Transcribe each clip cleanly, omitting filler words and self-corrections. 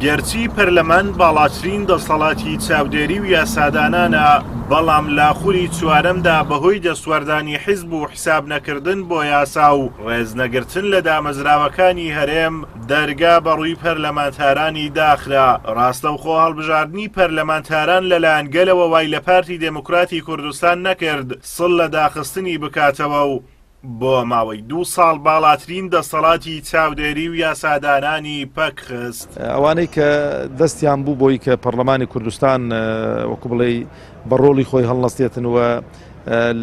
گەرچی پەرلەمان باڵاترین دەسەڵاتی چاودێری و یاسادانانە، بەڵام لە خولی چوارەمدا بەهۆی دەستوەردانی حیزب و حیساب نەکردن بۆ یاسا و ڕێزنەگرتن لە دامەزراوەکانی هەرێم، دەرگا بەڕووی پەرلەمانتارانی داخرا. ڕاستەوخۆ هەڵبژاردنی پەرلەمانتاران لەلایەن گەلەوە وای لە پارتی دێموکراتی کوردستان نەکرد سڵ لە داخستنی بکاتەوە و بۆ ماوەی دوو ساڵ باڵاترین دەسەڵاتی چاودێری و یاسادانانی پەک خست. ئەوانەی کە دەستیان بوو بۆی کە پەرلەمانی کوردستان وەکو بڵێی بە ڕۆڵی خۆی هەڵنەستێتن و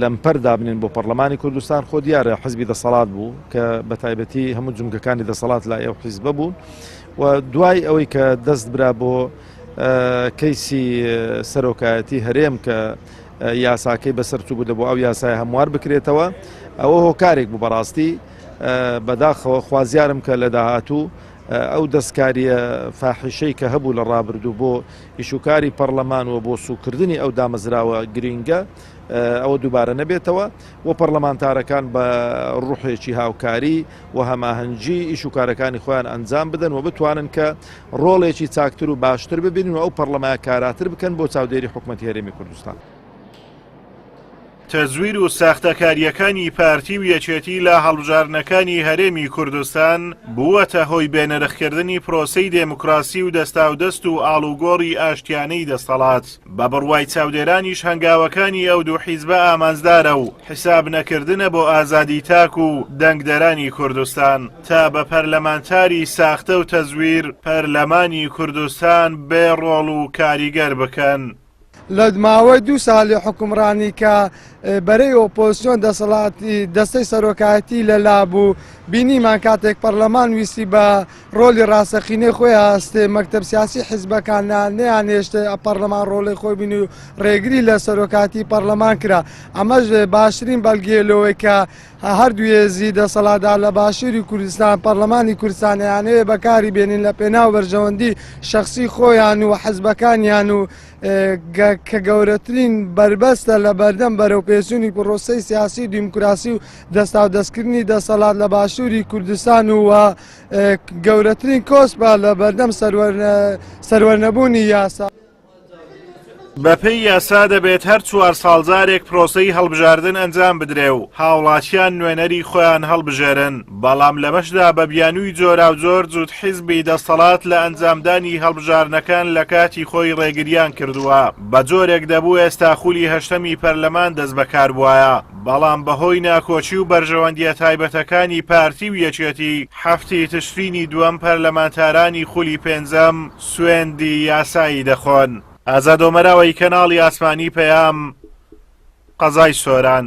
لەمپەر دابنێن بۆ پەرلەمانی کوردستان خۆ دیارە حزبی دەسەڵات بوو کە بە تایبەتی هەموو جمگەکانی دەسەڵات لای ئەو حیزبە بوون و دوای ئەوەی کە دەست برا بۆ کەیسی سەرۆکایەتی هەرێم کە یاساکەی بەسەر چوو دەبوو ئەو یاسای هەموار بکرێتەوە ئەوە هۆکارێک بوو بەڕاستی بەداخەوە خوازیارم کە لە داهاتوو ئەو دەستکاریە فاحیشەی کە هەبوو لە ڕابردوو بۆ ئیشوکاری پەرلەمان و بۆ سوکردنی ئەو دامەزراوە گرینگە ئەوە دووبارە نەبێتەوە و پەرلەمانتارەکان بە ڕوحێکی هاوکاری و هەماهەنگی ئیش و کارەکانی خۆیان ئەنجام بدەن و بتوانن کە ڕۆڵێکی چاکتر و باشتر ببینن و ئەو پەرلەمایە کاراتر بکەن بۆ چاودێری حکومەتی هەرێمی کوردستان. تەزویر و ساختەکارییەکانی پارتی و یەکێتی لە هەڵبژاردنەکانی هەرێمی کوردستان بووەتە هۆی بێنرخکردنی پرۆسەی دێموکراسی و دەستاودەست و ئاڵوگۆڕی ئاشتیانەی دەستەڵات. بە بڕوای چاودێرانیش هەنگاوەکانی ئەو دوو حیزبە ئامانجدارە و حیساب نەکردنە بۆ ئازادی تاک و دەنگدەرانی کوردستان تا بە پەرلەمانتاری ساختە و تەزویر پەرلەمانی کوردستان بێ ڕۆڵ و کاریگەر بکەن. لە ماوەی دوو ساڵی حوکمڕانی کە بەرەی ئۆپۆزسیۆن دەسەڵاتی دەستەی سەرۆکایەتی لەلا بوو بینیمان کاتێک پەرلەمان ویستی بە ڕۆلی ڕاستەقینەی خۆی هەستێ مەکتەب سیاسی حیزبەکان نەیانهێشت پەرلەمان ڕۆڵی خۆی بینی و ڕێگری لە سەرۆکاتی پەرلەمان کرا ئەمەش باشترین بەڵگەیە لەوەی کە هەردوو هێزی دەسەڵاتدار لە باشووری کوردستان پەرلەمانی کوردستان ئەیانەوێ بەکاری بێنین لە پێناو بەرژەوەندی شخصی خۆیان و حزبەکانیان و کە گەورەترین بەربەستە لە بەردەم بەرەوپێشچوونی پرۆسەی سیاسی و دیموکراسی و دەستاودەستکردنی دەسەڵات لە باشووری کوردستان و گەورەترین کۆسپە لە بەردەم سەروەرنەبوونی یاسا. بەپێی یاسا دەبێت هەر چوار ساڵ جارێک پرۆسەی هەڵبژاردن ئەنجام بدرێ و هاوڵاتیان نوێنەری خۆیان هەڵبژێرن، بەڵام لەمەشدا بە بیانووی جۆراوجۆر جووت حیزبی دەستەڵات لە ئەنجامدانی هەڵبژاردنەکان لە کاتی خۆی ڕێگریان کردووە، بە جۆرێک دەبوو ئێستا خولی هەشتەمی پەرلەمان دەستبەکاربوایە، بەڵام بەهۆی ناکۆکی و بەرژەوەندییە تایبەتەکانی پارتی و یەکێتی، حەفتی تشرینی دووەم پەرلەمانتارانی خولی پێنجەم سوێندی یاسایی دەخۆن. ئازاد ئۆمەراوەی کەناڵی ئاسمانی پەیام، قەزای سۆران.